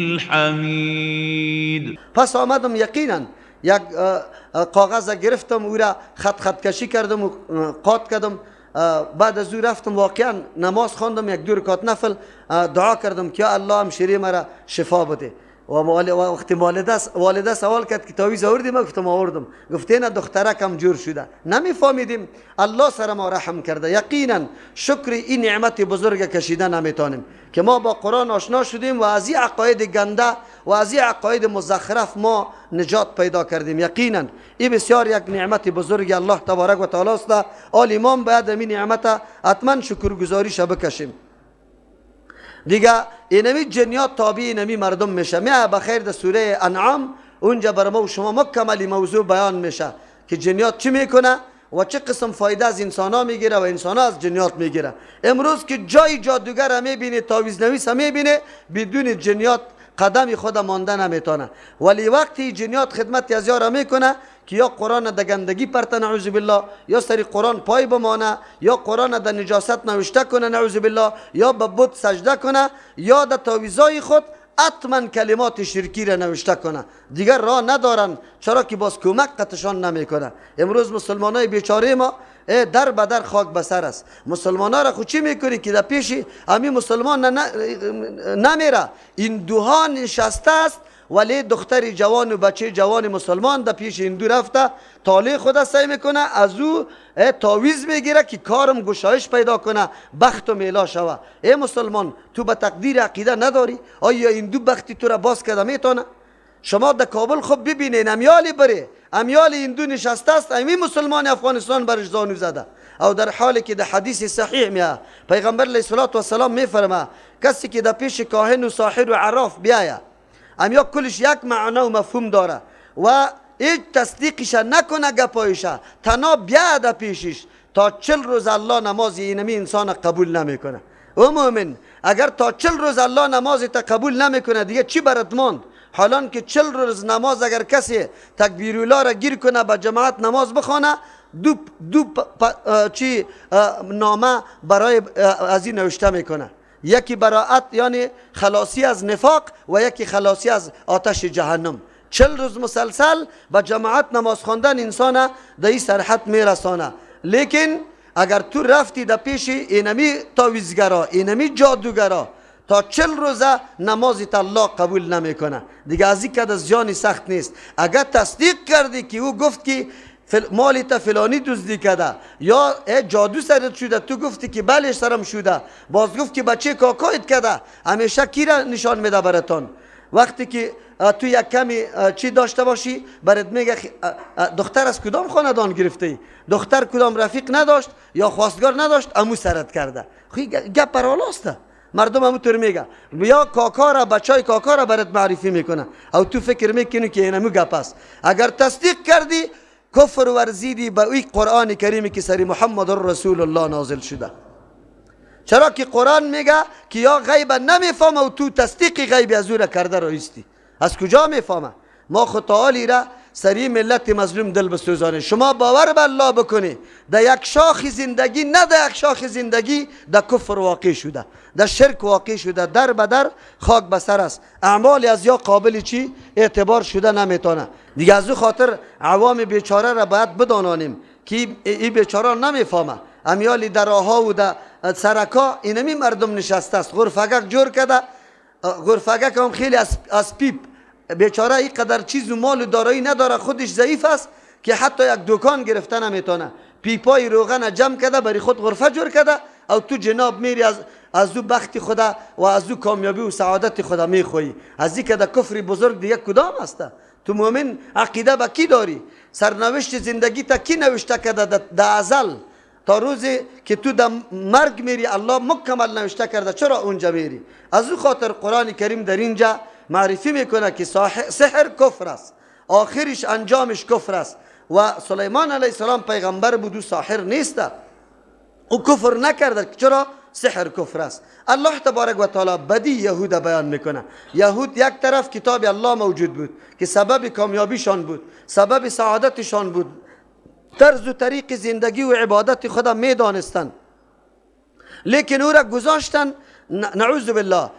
الحمید. پس آمدم یقینا یک کاغذ گرفتم، او را خط خط کشی کردم و قات کردم. بعد از او رفتم واقعا نماز خواندم، یک دو رکعت نفل دعا کردم که یا الله همشیره مرا شفا بده. و وقتی والده سوال کرد که تعویذ آوردی؟ ما گفتم آوردم. گفت نه دخترکم جور شده. نمیفهمیدیم الله سر ما رحم کرده. یقینا شکر این نعمت بزرگ کشیده نمیتونیم که ما با قرآن آشنا شدیم و از این عقاید گنده و از این عقاید مزخرف ما نجات پیدا کردیم. یقینا این بسیار یک نعمت بزرگ الله تبارک و تعالی است. آل امام باید این نعمت حتما شکرگزاریش بکشیم. دیگه اینمی جنیات تابع اینمی مردم میشه. میه بخیر در سوره انعام اونجا بر ما و شما مکمل موضوع بیان میشه که جنیات چی میکنه و چه قسم فایده از انسان ها میگیره و انسان ها از جنیات میگیره. امروز که جای جادوگر میبینه، تعویذ نویس میبینه، بدون جنیات قدم خود مانده نمیتونه. ولی وقتی جنیات خدمت از یارا میکنه که یا قرآن در گندگی پرته نعوذ بالله، یا سری قرآن پای بمانه، یا قرآن در نجاست نوشته کنه نعوذ بالله، یا به بت سجده کنه، یا در تعویذای خود حتما کلمات شرکی را نوشته کنه. دیگر راه ندارن، چرا که باز کمک قطشان نمیکنه. امروز مسلمانای بیچاره ما در به در خاک بسر است. مسلمان را خود چی میکنی که در پیش امی مسلمان نمیره. این دوها نشسته است ولی دختر جوان و بچه جوان مسلمان در پیش هندو رفته، طالع خود سعی میکنه از او تعویذ میگیره که کارم گشایش پیدا کنه، بخت و میلا شوه. ای مسلمان تو به تقدیر عقیده نداری؟ آیا هندو بختی تو را باز کرده میتونه؟ شما در کابل خوب ببینین امیالی بره، امیال هندو نشسته است، امی مسلمان افغانستان برش زانو زده. او در حالی که در حدیث صحیح میاد پیغمبر علیه الصلاة والسلام میفرما کسی که در پیش کاهن و ساحر و عراف بیاید، امیا کلش یک معنا و مفهوم داره و هیچ تصدیقش نکنه گپایش، تنها بیاد پیشش تا 40 روز الله نماز اینمی انسان قبول نمیکنه. او مؤمن اگر تا 40 روز الله نماز تا قبول نمیکنه دیگه چی برات ماند؟ حالان که 40 روز نماز اگر کسی تکبیر الله را گیر کنه با جماعت نماز بخونه، دو چی نامه برای از این نوشته میکنه، یکی براعت یعنی خلاصی از نفاق و یکی خلاصی از آتش جهنم. 40 روز مسلسل با جماعت نماز خواندن انسان در این سرحد میرسانه. لیکن اگر تو رفتی در پیش اینمی تعویذگرا، اینمی جادوگرا، تا 40 روزه نمازی تا الله قبول نمیکنه. دیگه از این کده زیانی سخت نیست. اگر تصدیق کردی که او گفت که مالی تا فلانی دزدی کرده یا جادو سرت شده، تو گفتی که بله سرم شده، باز گفت که بچه کاکایت کرده، همیشه کی را نشان میده براتون؟ وقتی که تو یک کمی چی داشته باشی برات میگه دختر از کدام خاندان گرفته، دختر کدام رفیق نداشت یا خواستگار نداشت، امو سرت کرده. خی گپ برالاست، مردم همون طور میگه. یا کاکا را، بچای کاکا را برات معرفی میکنه او تو فکر میکنی که اینمو گپ است. اگر تصدیق کردی کفر ورزیدی به ای قرآن کریمی که سری محمد رسول الله نازل شده. چرا که قرآن میگه که یا غیب نمیفهمه و تو تصدیق غیب از او را کرده رایستی. از کجا میفهمه؟ ما خود تعالی را سری ملت مظلوم دل بسوزانه. شما باور به الله بکنی در یک شاخ زندگی، نه در یک شاخ زندگی در کفر واقع شده، در شرک واقع شده، در به در خاک به سر است. اعمال از یا قابل چی اعتبار شده نمیتونه. دیگه از او خاطر عوام بیچاره را باید بدانانیم که ای بیچاره نمیفهمه. امیالی در راه‌ها و در سرکا اینمی مردم نشسته است، غرفگک جور کرده، غرفگک هم خیلی از پیپ بیچاره اینقدر چیز و مال و دارایی نداره، خودش ضعیف است که حتی یک دکان گرفته نمیتونه. پیپای روغن جمع کرده برای خود غرفه جور کرده او تو جناب میری از او بخت خدا و از او کامیابی و سعادت خدا میخوایی. از این که در کفر بزرگ دیگه کدام است؟ تو مؤمن عقیده به کی داری؟ سرنوشت زندگی تا کی نوشته کرده در ازل تا روزی که تو در مرگ میری الله مکمل نوشته کرده، چرا اونجا میری؟ از او خاطر قرآن کریم در اینجا معرفی میکنه که سحر کفر است، آخرش انجامش کفر است. و سلیمان علیه السلام پیغمبر بود و ساحر نیست، او کفر نکرده. چرا؟ سحر کفر است. الله تبارک و تعالی بدی یهود بیان میکنه. یهود یک طرف کتاب الله موجود بود که سبب کامیابیشان بود، سبب سعادتشان بود، طرز و طریق زندگی و عبادت خدا میدانستند، لیکن او را گذاشتن نعوذ بالله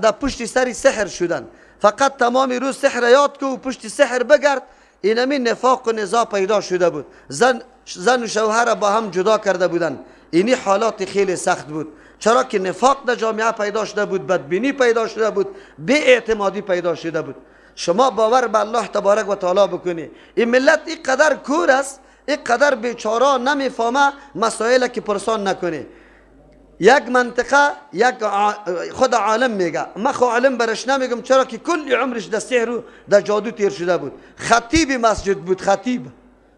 در پشت سری سحر شدن. فقط تمام روز سحر یاد کو و پشت سحر بگرد. اینمی نفاق و نزاع پیدا شده بود. زن و شوهر با هم جدا کرده بودن. اینی حالات خیلی سخت بود، چرا که نفاق در جامعه پیدا شده بود، بدبینی پیدا شده بود، بی اعتمادی پیدا شده بود. شما باور به الله تبارک و تعالی بکنی، این ملت اینقدر کور است، اینقدر بیچاره نمیفهمه مسائل که پرسان نکنه. یک منطقه یک خود عالم میگه، من خو عالم برش نمیگم چرا که کل عمرش در سحر و در جادو تیر شده بود. خطیب مسجد بود، خطیب.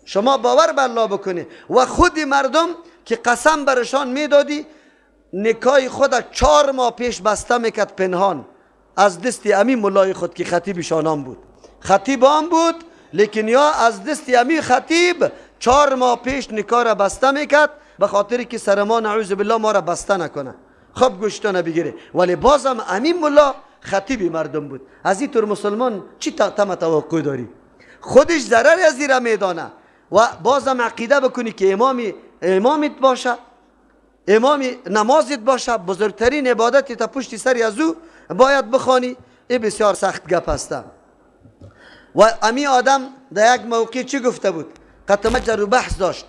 شما باور به الله بکنی و خود مردم که قسم برشان میدادی، نکای خود 4 ماه پیش بسته میکرد پنهان از دست امی ملای خود که خطیب شانان بود، خطیب آن بود، لیکن یا از دست امی خطیب 4 ماه پیش نکا را بسته میکرد به خاطر که سر ما نعوذ بالله ما را بسته نکنه، خب گوشتانه بگیره. ولی بازم امین ملا خطیب مردم بود. از این طور مسلمان چی تم توقع داری؟ خودش ضرر از این را میدانه و بازم عقیده بکنی که امامیت باشه، امامی نمازت باشه، بزرگترین عبادت تا پشت سری از او باید بخوانی. این بسیار سخت گپ هست. و امی آدم در یک موقع چی گفته بود؟ قطمه جر بحث داشت.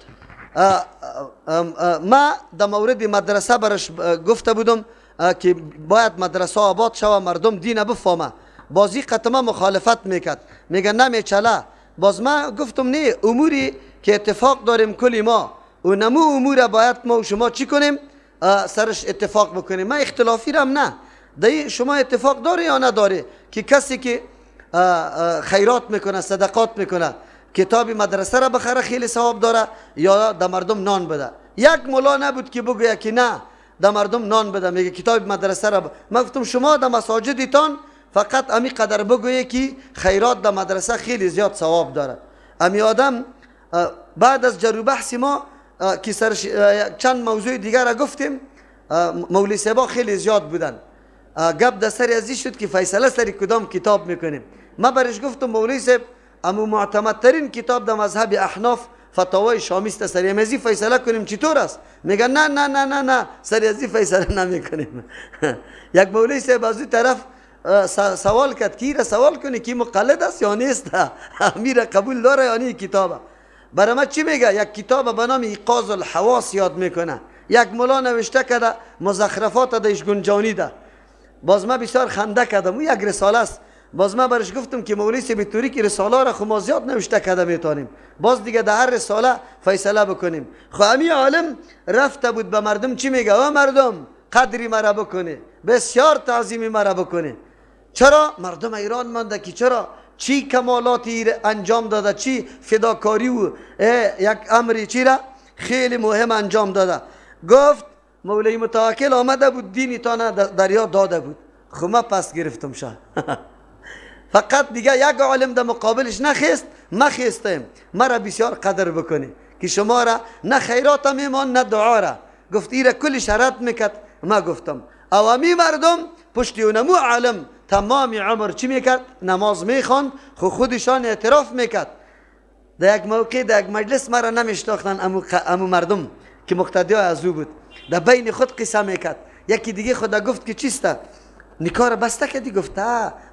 ما در مورد مدرسه برش گفته بودم که باید مدرسه آباد شوه، مردم دین بفهمه. بازی قطمه مخالفت میکرد، میگه نمیچله. باز ما گفتم نه، اموری که اتفاق داریم کلی ما و نمو امور باید ما و شما چی کنیم؟ سرش اتفاق بکنیم. ما اختلافی رم نه، دی شما اتفاق داره یا نداره که کسی که خیرات میکنه، صدقات میکنه، کتاب مدرسه را بخره خیلی ثواب داره یا در مردم نان بده. یک ملا نبود که بگوید که نه در مردم نان بده، میگه کتاب مدرسه را ما گفتم شما در مساجدتان فقط امی قدر بگویه که خیرات در مدرسه خیلی زیاد ثواب داره. امی آدم بعد از جر و بحث ما که سرش چند موضوع دیگر را گفتیم، مولوی صاحبا خیلی زیاد بودن، گپ در سر ازی شد که فیصله سر کدام کتاب میکنیم. ما برش گفتم مولوی صاحب امو معتمدترین کتاب در مذهب احناف فتاوای شامی است، سر ازی فیصله کنیم چطور است؟ میگه نه نه نه نه نه، سر ازی فیصله نمیکنیم. یک مولوی صاحب از اون طرف سوال کرد کی را سوال کنی کی مقلد است یا نیست، امیر قبول داره یا نه کتابه. برای ما چی میگه؟ یک کتاب به نام ایقاظ الحواس یاد میکنه، یک ملا نوشته کرده مزخرفات دایش گنجانی ده. باز ما بسیار خنده کردم، او یک رساله است. باز ما برش گفتم که مولوی صاحب طوری که رساله را خو ما زیاد نوشته کرده میتونیم، باز دیگه در هر رساله فیصله بکنیم. خو امی عالم رفته بود به مردم چی میگه؟ او مردم قدری مرا بکنه، بسیار تعظیمی مرا بکنه. چرا؟ مردم ایران مانده که چرا چی کمالاتی انجام داده، چی فداکاری و یک امری چی را خیلی مهم انجام داده. گفت مولوی متوکل آمده بود دینی تانه دریا داده بود، خب ما پس گرفتم شه. فقط دیگه یک عالم در مقابلش نخیست، ما خیستیم، مرا بسیار قدر بکنی که شما را نه خیرات میمان نه دعا را. گفت ایره کل شرط میکرد. ما گفتم اوامی مردم پشتی اونمو عالم تمام عمر چی میکرد؟ نماز میخواند، خو خودشان اعتراف میکرد. در یک موقع در یک مجلس مرا نمیشناختن امو مردم که مقتدی از او بود، در بین خود قصه میکرد. یکی دیگه خدا گفت که چیسته؟ نکار بسته کردی؟ گفت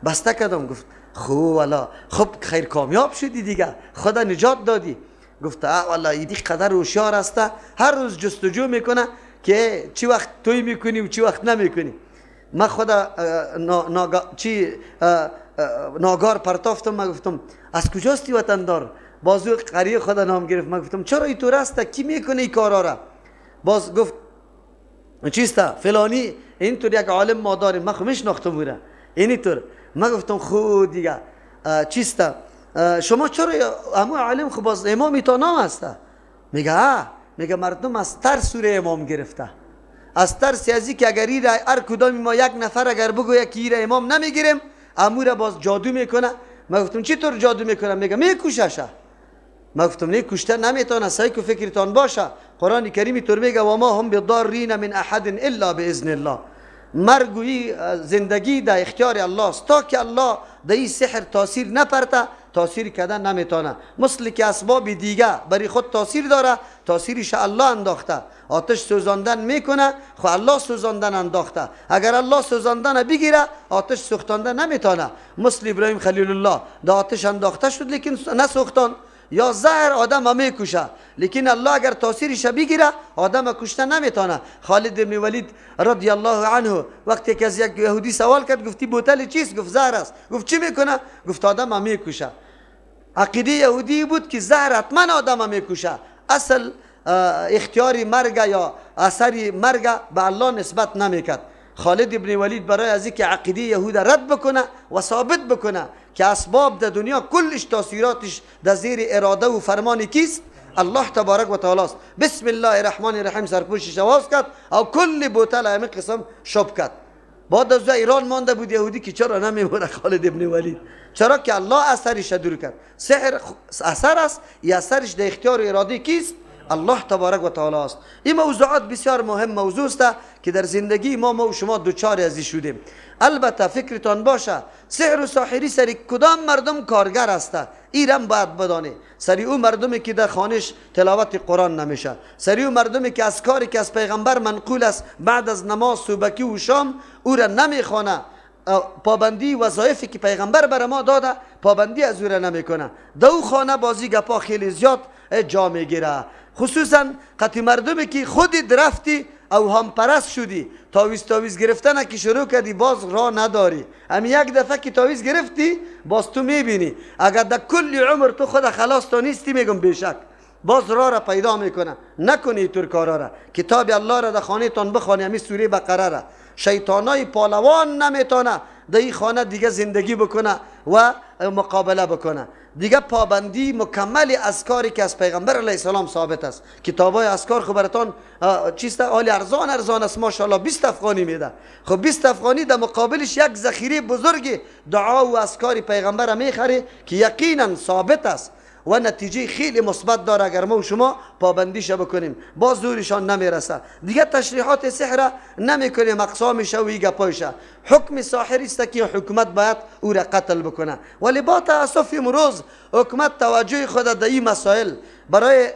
بسته کردم. گفت خو والا خب خیر کامیاب شدی دیگه، خدا نجات دادی. گفت والا ایدی قدر هوشیار است، هر روز جستجو میکنه که چی وقت توی میکنی و چی وقت نمیکنی. ما خدا ناگار پرتافتم. ما گفتم از کجاستی وطندار؟ بازو قریه خدا نام گرفت. ما گفتم چرا اینطور است؟ کی میکنه این کارا را؟ باز گفت چیسته فلانی اینطور یک عالم ما داریم. ما خو میشناختم او را اینطور. ما گفتم خو دیگه چیسته شما چرا امو عالم خو باز امامی تا نام هسته؟ میگه میگه مردم از ترس سوره امام گرفته، از ترس ازی که اگر ایره هر کدام ما یک نفر اگر بگوید که ایره امام نمیگیریم امو را باز جادو میکنه. ما گفتم چطور جادو میکنه؟ میگه میکوششه. ما گفتم نه کشته نمیتونه، سعی کو فکرتان باشه. قرآن کریم طور میگه و ما هم بضارین من احد الا باذن الله. مرگ و زندگی در اختیار الله است، تا که الله در این سحر تاثیر نپرته تاثیر کردن نمیتونه. مثل که اسباب دیگه برای خود تاثیر داره، تاثیرش الله انداخته. آتش سوزاندن میکنه، خو الله سوزاندن انداخته. اگر الله سوزاندن بگیره، آتش سوختانده نمیتونه. مثل ابراهیم خلیل الله در آتش انداخته شد لیکن نسوختان. یا زهر آدم میکشه، لیکن الله اگر تاثیرش بگیره آدم کشته نمیتونه. خالد بن ولید رضی الله عنه وقتی که از یک یهودی سوال کرد، گفتی بوتل چیست؟ گفت زهر است. گفت چی میکنه؟ گفت آدم میکشه. عقیده یهودی بود که زهر حتما آدم میکشه. اصل اختیار مرگ یا اثر مرگ به الله نسبت نمیکرد. خالد ابن ولید برای از اینکه عقیده یهود رد بکنه و ثابت بکنه که اسباب در دنیا کلش تاثیراتش در زیر اراده و فرمان کیست؟ الله تبارک و تعالی است. بسم الله الرحمن الرحیم سرپوشش آواز کرد او کل بوتل همین قسم شب کرد. بعد از ایران مانده بود یهودی که چرا نمیمونه خالد ابن ولید؟ چرا که الله اثرش دور کرد. سحر اثر است، یا اثرش در اختیار و اراده کیست؟ الله تبارک و تعالی است. این موضوعات بسیار مهم موضوع است که در زندگی ما و شما دوچار ازی شدیم. البته فکرتان باشه سحر و ساحری سری کدام مردم کارگر است، ایرم باید بدانه. سری او مردمی که در خانش تلاوت قرآن نمیشه، سری او مردمی که از کاری که از پیغمبر منقول است بعد از نماز صبحکی و شام او را نمیخوانه، پابندی وظایفی که پیغمبر بر ما داده پابندی از او را نمیکنه. دو خانه بازی گپا خیلی زیاد جا میگیره، خصوصا قطی مردمی که خودت رفتی او هم پرست شدی، تاویز تاویز گرفتن که شروع کردی باز راه نداری. هم یک دفعه که تاویز گرفتی باز تو میبینی اگر در کل عمر تو خود خلاص تا نیستی، میگم بیشک باز راه را پیدا میکنه. نکنی تور کارا را. کتاب الله را در خانه تان بخوانی، همین سوره بقره را. شیطانای پالوان نمیتونه در این خانه دیگه زندگی بکنه و مقابله بکنه. دیگه پابندی مکمل اذکاری که از پیغمبر علیه السلام ثابت است. کتابای اذکار خب براتان چیست؟ حال ارزان ارزان است ماشاءالله، 20 افغانی میده. خب 20 افغانی در مقابلش یک ذخیره بزرگ دعا و اذکار پیغمبر میخره که یقینا ثابت است و نتیجه خیلی مثبت داره اگر ما و شما پابندیش بکنیم. باز زورشان نمیرسه. دیگه تشریحات سحر نمیکنیم، اقسامش و گپایش. حکم ساحر است که حکومت باید او را قتل بکنه، ولی با تاسف امروز حکومت توجه خود در این مسائل برای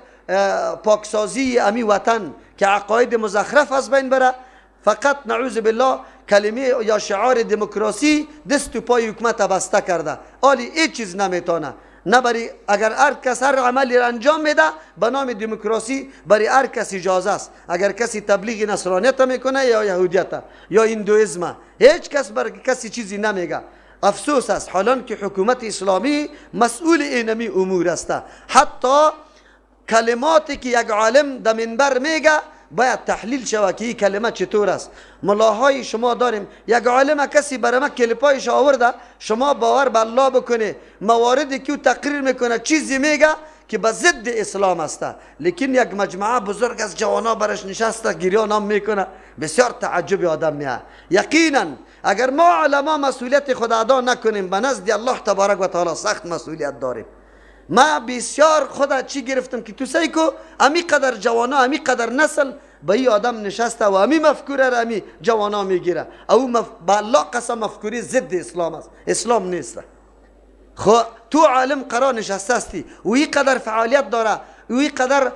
پاکسازی امی وطن که عقاید مزخرف از بین بره، فقط نعوذ بالله کلمه یا شعار دموکراسی دست و پای حکومت بسته کرده. آلی هیچ چیز نمیتونه. نه بری اگر هر کس هر عملی را انجام میده به نام دموکراسی برای هر کس اجازه است. اگر کسی تبلیغ نصرانیت میکنه یا یهودیت یا هندویسم، هیچ کس بر کسی چیزی نمیگه. افسوس است حالان که حکومت اسلامی مسئول اینمی امور است. حتی کلماتی که یک عالم در منبر میگه باید تحلیل شود که این کلمه چطور است. ملاهای شما داریم یک عالم کسی برای ما کلیپایش آورده، شما باور به الله بکنه مواردی که او تقریر میکنه چیزی میگه که به ضد اسلام است، لیکن یک مجموعه بزرگ از جوانا برش نشسته گریان هم میکنه. بسیار تعجب آدم میاد. یقینا اگر ما علما مسئولیت خود ادا نکنیم به نزد الله تبارک و تعالی سخت مسئولیت داریم. ما بسیار خدا چی گرفتم که تو سعی کو امی قدر جوانا امی قدر نسل به این آدم نشسته و امی مفکوره را امی جوانا میگیره. او به الله قسم مفکوری ضد اسلام است، اسلام نیست. خو تو عالم قرار نشسته استی و این قدر فعالیت داره و این قدر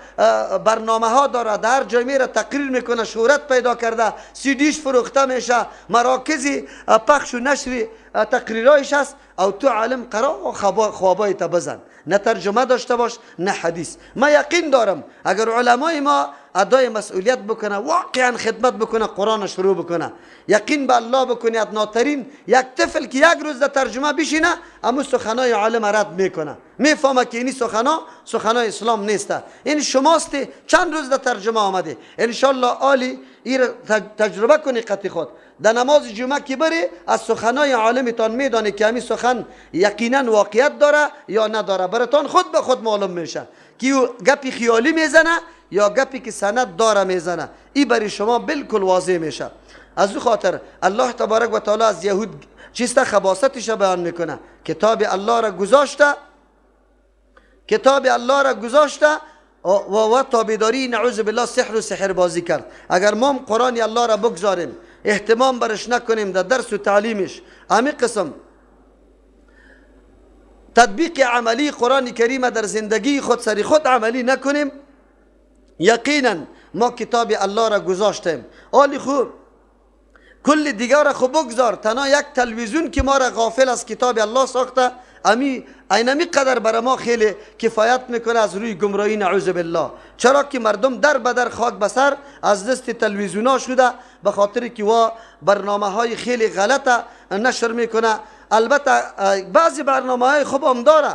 برنامه ها داره، در جای میره تقریر میکنه، شهرت پیدا کرده، سیدیش فروخته میشه، مراکزی پخش و نشر تقریرایش است. او تو عالم قرار خوابای تا بزن، نه ترجمه داشته باش نه حدیث. ما یقین دارم اگر علمای ما ادای مسئولیت بکنه، واقعا خدمت بکنه، قرآن شروع بکنه، یقین به الله بکنه، ادناترین یک طفل که یک روز در ترجمه بشینه امو سخنای عالم رد میکنه، میفهمه که اینی سخنا سخنای اسلام نیسته. این شماست چند روز در ترجمه آمده، انشالله عالی این تجربه کنی قطعی خود در نماز جمعه که بری از سخنای عالمتان میدانه که همین سخن یقینا واقعیت داره یا نداره، براتان خود به خود معلوم میشه که او گپی خیالی میزنه یا گپی که سند داره میزنه. این برای شما بالکل واضح میشه. از او خاطر الله تبارک و تعالی از یهود چیست خباستش بیان میکنه. کتاب الله را گذاشته، کتاب الله را گذاشته و تابعداری نعوذ بالله سحر و سحر بازی کرد. اگر ما قرآن الله را بگذاریم، اهتمام برش نکنیم در درس و تعلیمش، همین قسم تطبیق عملی قرآن کریم در زندگی خود سری خود عملی نکنیم، یقینا ما کتاب الله را گذاشتیم. آلی خوب کل دیگر را خوب بگذار، تنها یک تلویزیون که ما را غافل از کتاب الله ساخته، امی اینمی قدر بر ما خیلی کفایت میکنه از روی گمراهی، نعوذ بالله. چرا که مردم در بدر خاک بسر از دست تلویزیونا شده، به خاطر که وا برنامه های خیلی غلطه نشر میکنه. البته بعضی برنامه های خوب هم داره،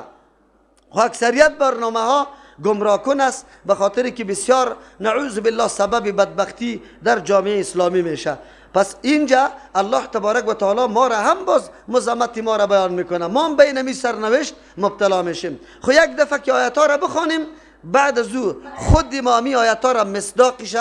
خو اکثریت برنامه ها گمراه کن است، به خاطر که بسیار نعوذ بالله سبب بدبختی در جامعه اسلامی میشه. پس اینجا الله تبارک و تعالی ما را هم باز مذمت ما را بیان میکنه، ما هم بین می سرنوشت مبتلا میشیم. خو یک دفعه که آیت ها را بخوانیم، بعد از او خود ما می آیت ها را مصداقش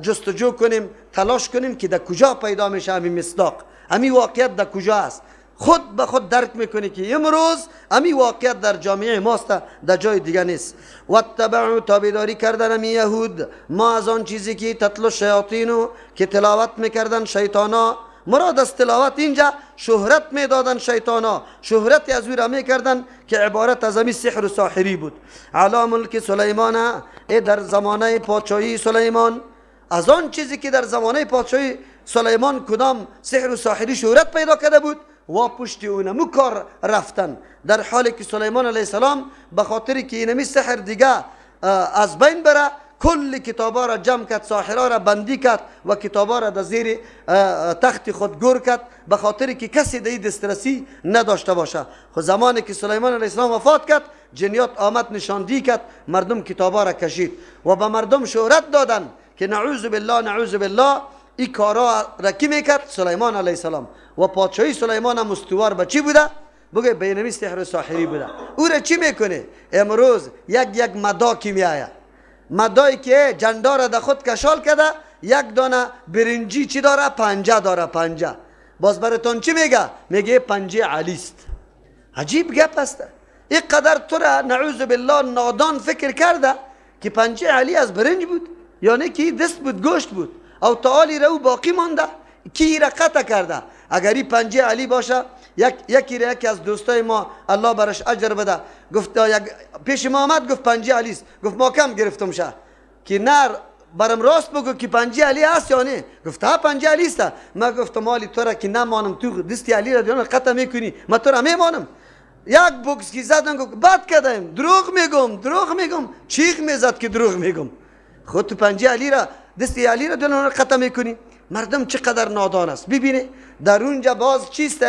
جستجو کنیم، تلاش کنیم که در کجا پیدا میشه همین مصداق، همین واقعیت در کجا است. خود به خود درک میکنی که امروز امی واقعیت در جامعه ماست، در جای دیگه نیست. واتبعوا، تابعداری کردن امی یهود ما از آن چیزی که تتلو شیاطین، که تلاوت میکردن شیطانا. مراد از تلاوت اینجا شهرت میدادن شیطانا، شهرت از او را میکردن که عبارت از امی سحر و ساحری بود. علی ملک سلیمان، ای در زمانه پادشاهی سلیمان، از آن چیزی که در زمانه پادشاهی سلیمان کدام سحر و ساحری شهرت پیدا کرده بود، و پشت اونمو کار رفتن، در حالی که سلیمان علیه السلام به خاطر که اینمی سحر دیگه از بین بره، کل کتابا را جمع کرد، ساحرا را بندی کرد و کتابا را در زیر تخت خود گور کرد، به خاطر که کسی در دسترسی نداشته باشه. خو زمانی که سلیمان علیه السلام وفات کرد، جنیات آمد نشاندی کرد، مردم کتابا را کشید و به مردم شهرت دادن که نعوذ بالله نعوذ بالله این کارا را کی میکرد؟ سلیمان علیه السلام. و پادشاهی سلیمان هم استوار به چی بوده؟ بگه بینمی سحر و ساحری بوده. او را چی میکنه؟ امروز یک مدا کی میآید، مدایی که جندا را در خود کشال کرده، یک دانه برنجی چی داره؟ پنجه داره، پنجه. باز براتون چی میگه؟ میگه پنجه علی است. عجیب گپ است. این قدر تو را نعوذ بالله نادان فکر کرده که پنجه علی از برنج بود، یعنی که دست بود، گوشت بود، او تعالی را او باقی مانده، کی را قطع کرده؟ اگر این پنجه علی باشه، یکی را یکی از دوستای ما الله برش اجر بده، گفت یک پیش ما آمد، گفت پنجه علی است. گفت ما کم گرفتم شه که نه برم راست بگو که پنجه علی است یا نه. گفت ها پنجه علی است. ما گفتم مالی تو را که نمانم، تو دستی علی را دیان قطع میکنی، ما تو را میمانم. یک بوکس کی زدن، گفت بد کردم، دروغ میگم، دروغ میگم، چیغ میزد که دروغ میگم. خود تو پنجه علی را دستی علی را دیان قطع میکنی. مردم چقدر نادان است. ببینه در اونجا باز چیست؟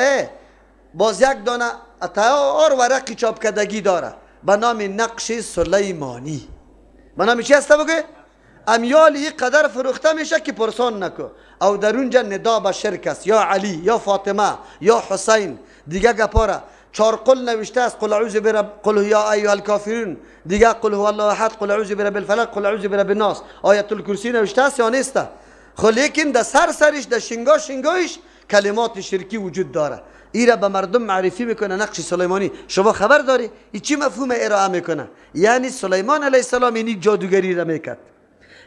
باز یک دانه تیار ورقی چاپ کردگی داره به نام نقش سلیمانی. به نام چی هسته بگه؟ امیال یک قدر فروخته میشه که پرسان نکو. او در اونجا ندا به شرک است، یا علی یا فاطمه یا حسین، دیگه گپاره چهار قل نوشته است، قل اعوذ برب، قل یا ایها الکافرون، دیگه قل هو الله احد، قل اعوذ برب الفلق، قل اعوذ برب الناس، آیت الکرسی نوشته است یا نیست؟ خو لیکن در سر سرش در شنگا شنگایش کلمات شرکی وجود داره. ای را به مردم معرفی میکنه نقش سلیمانی. شما خبر داری ای چی مفهوم ارائه میکنه؟ یعنی سلیمان علیه السلام اینی جادوگری را میکرد،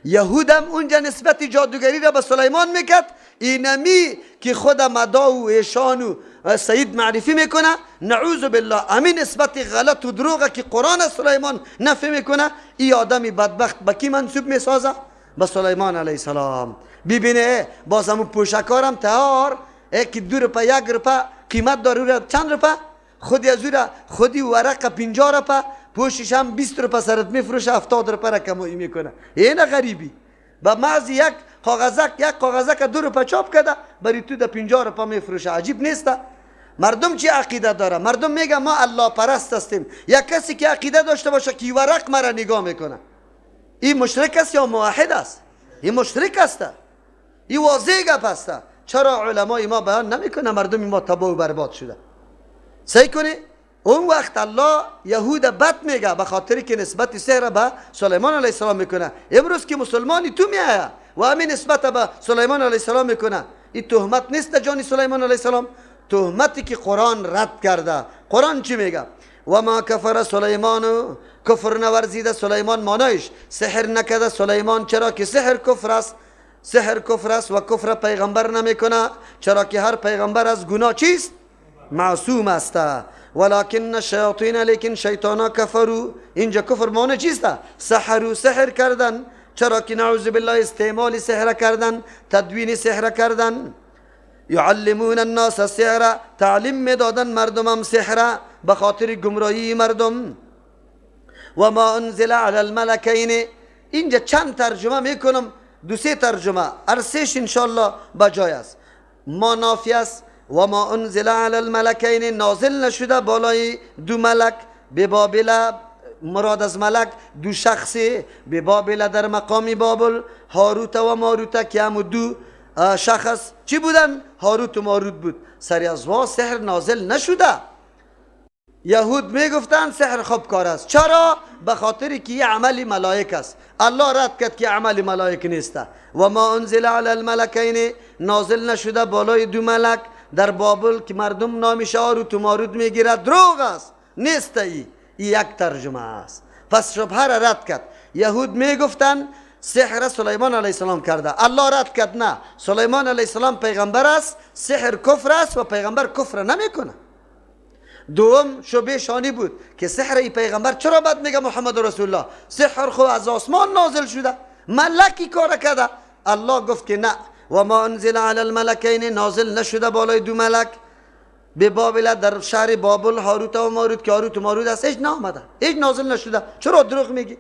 یهودم اونجا نسبت جادوگری را به سلیمان میکرد. اینمی که خود مدا و ایشان و سید معرفی میکنه، نعوذ بالله امین نسبت غلط و دروغه که قرآن سلیمان نفی میکنه، ای آدمی بدبخت به کی منسوب میسازه؟ به سلیمان علیه السلام. ببینه باز همون پوشکارم تهار که 2 روپه 1 روپه قیمت داره، چند روپه؟ خودی از او خودی ورق 50 روپه، پوشش هم 20 روپه سرت میفروشه، 70 روپه را کمایی میکنه. این غریبی با محض یک کاغذک، یک کاغذک 2 روپه چاپ کرده برای تو ده 50 روپه میفروشه. عجیب نیست؟ مردم چی عقیده داره؟ مردم میگه ما الله پرست هستیم. یک کسی که عقیده داشته باشه که ورق مرا نگاه میکنه، این مشرک است یا موحد است؟ این مشرک است. این واضح گپ است. چرا علمای ما بیان نمیکنه؟ مردم ما تباه و برباد شده. سعی کنه اون وقت الله یهود بد میگه به خاطر که نسبت سحر به سلیمان علیه السلام میکنه. امروز که مسلمانی تو میایه و همین نسبت به سلیمان علیه السلام میکنه، این تهمت نیست جان سلیمان علیه السلام، تهمتی که قرآن رد کرده. قرآن چی میگه؟ و ما کفر سلیمان، کفر نورزیده سلیمان، مانایش سحر نکرده سلیمان، چرا که سحر کفر است، سحر کفر است و کفر پیغمبر نمیکنه، چرا که هر پیغمبر از گناه چیست؟ معصوم است. ولكن الشیاطین، لیکن شیطانا کفرو، اینجا کفر معنی چیست؟ سحرو، سحر کردن. چرا که نعوذ بالله استعمال سحر کردن، تدوین سحر کردن. یعلمون الناس السحر، تعلیم میدادن مردمم سحر به خاطر گمراهی مردم. و ما انزل علی الملکین، اینجا چند ترجمه میکنم، دو سه ترجمه، هر سهش انشالله بجای است. ما نافی است. و ما انزل علی الملکین، نازل نشده بالای دو ملک، به بابل، مراد از ملک دو شخصی، به بابل در مقام بابل، هاروت و ماروت که هم دو شخص چی بودن؟ هاروت و ماروت بود. سری از وا سحر نازل نشده. یهود میگفتن سحر خوب کار است. چرا؟ به خاطر که یه عمل ملائک است. الله رد کرد که عمل ملائک نیست. و ما انزل علی الملکین، نازل نشده بالای دو ملک در بابل که مردم نامش هاروت و ماروت میگیرد، دروغ است، نیست. ای یک ترجمه است. پس شبهه را رد کرد. یهود میگفتن سحر سلیمان علیه السلام کرده، الله رد کرد نه، سلیمان علیه السلام پیغمبر است، سحر کفر است و پیغمبر کفر نمیکنه. دوم شبه شانی بود که سحر ای پیغمبر چرا بد میگه محمد رسول الله؟ سحر خو از آسمان نازل شده، ملکی کار کرده. الله گفت که نه، و ما انزل علی الملکین، نازل نشده بالای دو ملک به بابل در شهر بابل، هاروت و ماروت که هاروت و ماروت است، هیچ نامده، هیچ نازل نشده، چرا دروغ میگی؟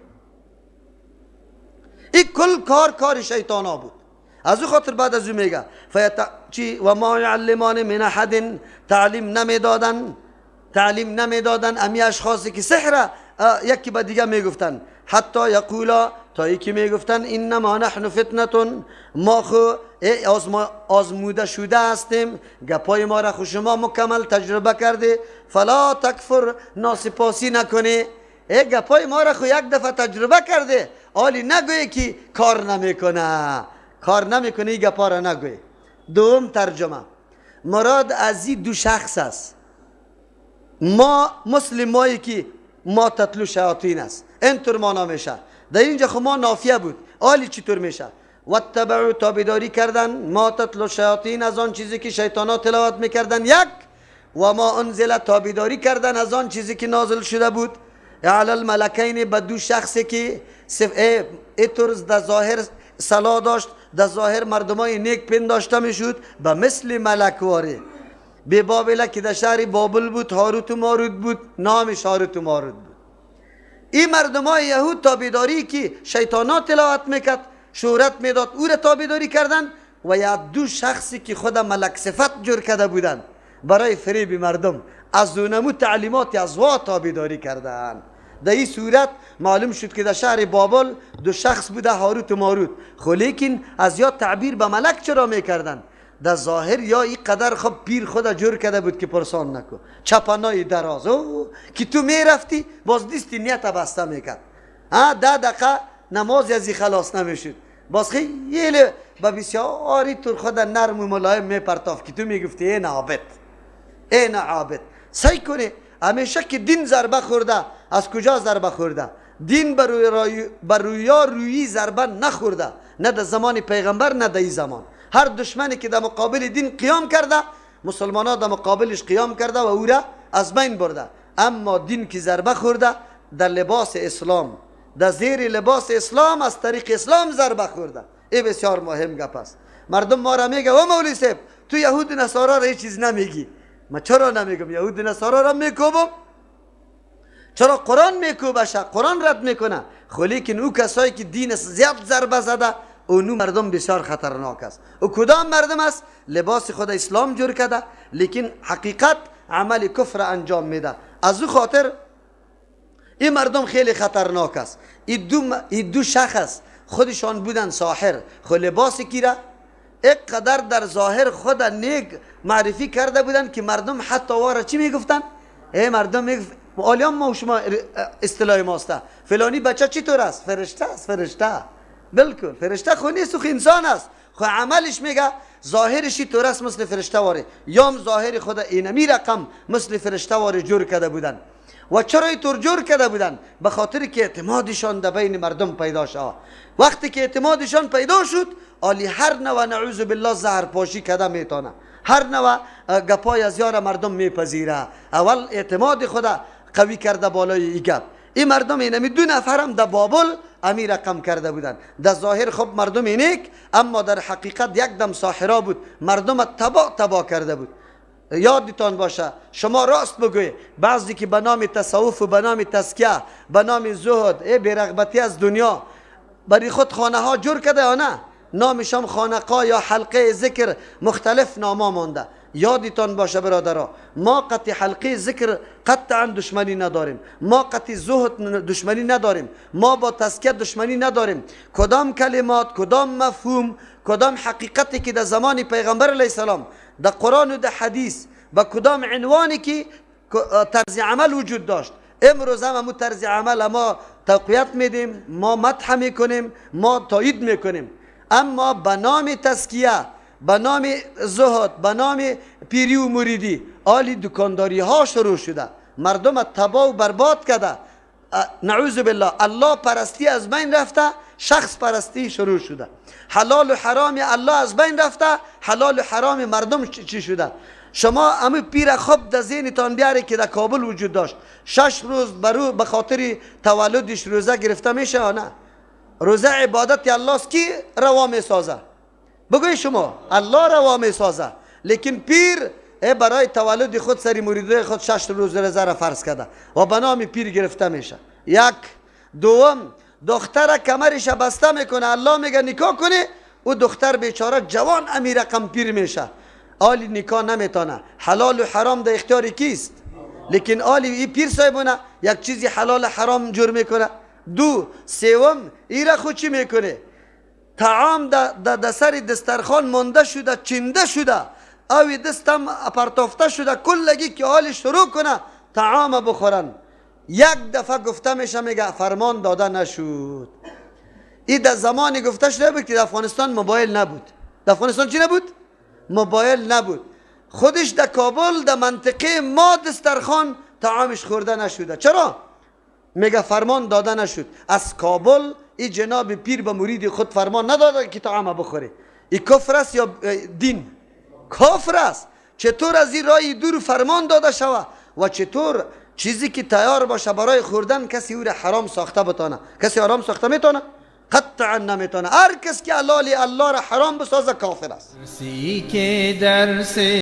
این کل کار کار شیطانا بود. از او خاطر بعد از او میگه چی؟ و ما یعلمان من احد، تعلیم نمیدادن، تعلیم نمیدادن امی اشخاصی که سحر یکی به دیگه میگفتن، حتی یقولا، تا یکی میگفتن انما نحن فتنه، ما خو آزموده شده هستیم، گپای ما را خو شما مکمل تجربه کرده، فلا تکفر، ناسپاسی نکنی. ای گپای ما را خو یک دفعه تجربه کرده، آلی نگوی که کار نمیکنه، کار نمیکنه، ای گپا را نگوی. دوم ترجمه مراد از این دو شخص است، ما مسلمایی که ما تتلو شیاطین است، اینطور معنا میشه. در اینجا خو ما نافیه بود، آلی چطور میشه؟ واتبعوا، تابعداری کردن، ما تتلو شیاطین، از آن چیزی که شیطانا تلاوت میکردن، یک. و ما انزل، تابعداری کردن از آن چیزی که نازل شده بود، علی الملکین، به دو شخصی که اینطور در ظاهر صلاح داشت، در ظاهر مردمای نیک پنداشته میشد، به مثل ملکواری به بابل که در شهر بابل بود، هاروت و ماروت بود، نامش هاروت و ماروت بود. این مردمای یهود تابعداری که شیطانا تلاوت میکرد، شهرت میداد، او را تابعداری کردن و یا دو شخصی که خود ملک صفت جور کرده بودن برای فریب مردم، از اونمو تعلیمات از وا تابعداری کردن. در این صورت معلوم شد که در شهر بابل دو شخص بوده، هاروت و ماروت. خو لیکن از یا تعبیر به ملک چرا میکردن؟ در ظاهر یا این قدر خب پیر خود جور کرده بود که پرسان نکن، چپنای دراز او که تو میرفتی باز دیستی نیت بسته میکرد، 10 دقیقه نماز از این خلاص نمیشد، باز خیلی با بسیاری طور خود نرم و ملایم میپرتاف که تو میگفتی این عابد، این عابد. سعی کنی همیشه که دین ضربه خورده، از کجا ضربه خورده؟ دین بر رویا رویی ضربه نخورده، نه در زمان پیغمبر نه در این زمان. هر دشمنی که در مقابل دین قیام کرده، مسلمان ها در مقابلش قیام کرده و او را از بین برده. اما دین که ضربه خورده در لباس اسلام، در زیر لباس اسلام، از طریق اسلام ضربه خورده. این بسیار مهم گپ است. مردم ما را میگه و مولوی صاحب تو یهود نصارا را هیچ چیز نمیگی. ما چرا نمیگم؟ یهود نصارا را میکوبم. چرا قرآن میکوبشه؟ قرآن رد میکنه. خو لیکن او کسایی که دین زیاد ضربه زده، اونو مردم بسیار خطرناک است. او کدام مردم است؟ لباس خود اسلام جور کرده، لیکن حقیقت عمل کفر انجام میده. از او خاطر این مردم خیلی خطرناک است. این دو شخص خودشان بودن ساحر، خو لباس کیره اینقدر در ظاهر خود نیک معرفی کرده بودن که مردم حتی واره چی میگفتن؟ ای مردم میگفت آلیام ما و شما اصطلاح ماسته، فلانی بچه چطور است؟ فرشته است، فرشته. بالکل فرشته خو نیست، خو انسان است، خو عملش میگه ظاهرش طور است مثل فرشته واره، یام ظاهر خود اینمی رقم مثل فرشته واره جور کرده بودن. و چرا اینطور جور کرده بودن؟ به خاطر که اعتمادشان در بین مردم پیدا شد. وقتی که اعتمادشان پیدا شد، آلی هر نوع نعوذ بالله زهر پاشی کرده میتونه. هر نوع گپای از یار مردم میپذیره. اول اعتماد خدا قوی کرده بالای ای گپ. این مردم اینمی دو نفرم در بابل امی رقم کرده بودن. در ظاهر خب مردم نیک، اما در حقیقت یک دم ساحرا بود، مردم تبا تبا کرده بود. یادتان باشه شما راست بگوی، بعضی که به نام تصوف و به نام تزکیه، به نام زهد، ای بی‌رغبتی از دنیا، برای خود خانه ها جور کرده یا نه، نامشام خانقاه یا حلقه ذکر، مختلف ناما مانده. یادتان باشه برادرها، ما قطع حلقه ذکر قطعا دشمنی نداریم، ما قطع زهد دشمنی نداریم، ما با تزکیه دشمنی نداریم. کدام کلمات، کدام مفهوم، کدام حقیقتی که در زمان پیغمبر علیه السلام در قرآن و در حدیث با کدام عنوانی که طرز عمل وجود داشت، امروز هم همون طرز عمل ما تقویت میدیم، ما مدح میکنیم، ما تایید میکنیم. اما به نام تزکیه، به نام زهد، به نام پیری و مریدی، آلی دکانداری ها شروع شده، مردم تباه و برباد کرده. نعوذ بالله، الله پرستی از بین رفته، شخص پرستی شروع شده. حلال و حرام الله از بین رفته، حلال و حرام مردم چی شده. شما امی پیر خوب در ذهنتان بیاره که در کابل وجود داشت، 6 روز برو به خاطر تولدش روزه گرفته میشه یا نه؟ روزه عبادت الله است، کی روا میسازه؟ بگوی شما، الله روا میسازه. لیکن پیر برای تولد خود سری مریدای خود 6 روز روزه را فرض کرده و به نام پیر گرفته میشه. یک. دوم، دختر کمرش بسته میکنه، الله میگه نکاح کنه، او دختر بیچاره جوان امی رقم پیر میشه، آلی نکاح نمیتونه. حلال و حرام در اختیار کیست؟ لیکن آلی ای پیر صاحبونه یک چیزی حلال حرام جور میکنه. دو. سوم، ای را خود چی میکنه؟ طعام در سر دسترخوان مانده شده، چنده شده، اوی دستم پرتافته شده، کلگی که آلی شروع کنه طعام بخورن. یک دفعه گفته میشه، میگه فرمان داده نشد. این در زمانی گفته شده بود که در افغانستان موبایل نبود. در افغانستان چی نبود؟ موبایل نبود. خودش در کابل در منطقه ما دسترخوان طعامش خورده نشده. چرا؟ میگه فرمان داده نشد. از کابل این جناب پیر به مرید خود فرمان نداده که طعام بخوره. این کفر است یا دین؟ کفر است. چطور از این رای دور فرمان داده شوه و چطور چیزی که تیار باشه برای خوردن کسی او را حرام ساخته بتانه؟ کسی حرام ساخته میتونه؟ قطعا نمیتونه. هر کس که حلال الله را حرام بسازه کافر است.